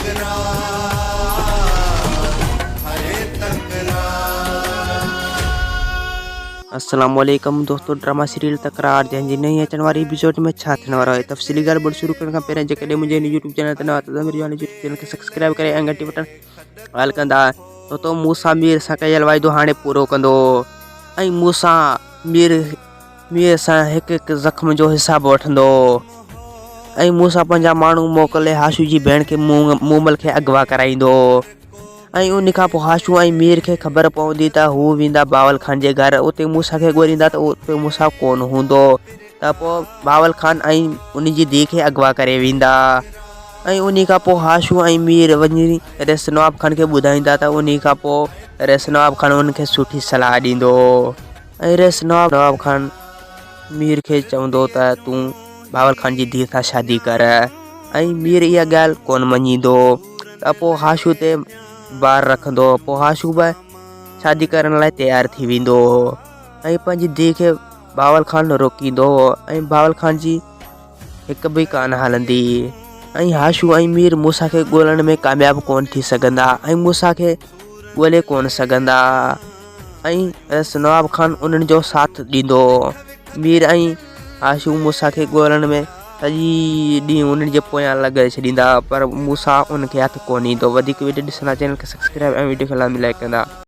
تڪرار هي تڪرار. السلام عليڪم دوستو ڊراما سيريل تڪرار جنهن جي نئين اچڻ واري ايپيسوڊ ۾ ڇا ٿيڻ وارو آهي تفصيلي ڳالهه ٻولهه شروع ڪرڻ کان پهريان جيڪڏهن منهنجي هن يوٽيوب چينل تي نوان آهيو ته منهنجي هن يوٽيوب چينل کي سبسڪرائب ڪري ۽ گهنٽي بٽڻ آل ڪندا دوستو موسيٰ مير سان ڪيل واعدو هاڻي پورو ڪندو ۽ موسيٰ مير مير سان هڪ هڪ زخم جو حساب وٺندو ۽ موسيٰ پنهنجا ماڻهو موڪلي هاشو جي ڀيڻ کي مومل کي اغوا ڪرائيندو ۽ ان کان پوء هاشو ۽ مير کي خبر پوندي ته هو ويندا باول خان جي گهر اتي موسيٰ کي ڳوليندا ته اتي موسيٰ ڪونه هوندو ته پوء باول خان ۽ ان جي ڌيء کي اغوا ڪري ويندا ۽ ان کان پوء هاشو ۽ مير وڃي ريس نواب خان کي ٻڌائيندا ته ان کان پوء ريس نواب خان انهن کي سٺي صلاح ڏيندو. ۽ رئيس نواب خان مير کي چوندو ته تون بهاول خان جي ڌيء سان شادي ڪر ۽ مير اها ڳالهه ڪونه مڃيندو ته پوء هاشو تي بار رکندو پوء هاشو به شادي ڪرڻ لاء تيار ٿي ويندو ۽ پنهنجي ڌيء کي بهاول خان روڪيندو ۽ بهاول خان جي هڪ به ڪانه هلندي ۽ هاشو ۽ مير موسيٰ کي ڳولڻ ۾ ڪامياب ڪونه ٿي سگهندا ۽ موسيٰ کي ڳولي ڪونه سگهندا ۽ رئيس نواب خان انهن جو ساٿ ڏيندو. مير ۽ هاشو موسيٰ کي ڳولڻ ۾ سڄي ڏينهن انهن جي پويان لڳائي ڇڏيندا پر موسيٰ انهن کي هٿ ڪونه ايندو. وڌيڪ وڊيو ڏسڻ لاء چينل کي سبسڪرائب ۽ وڊيو کي لازمي لائيڪ ڪندا.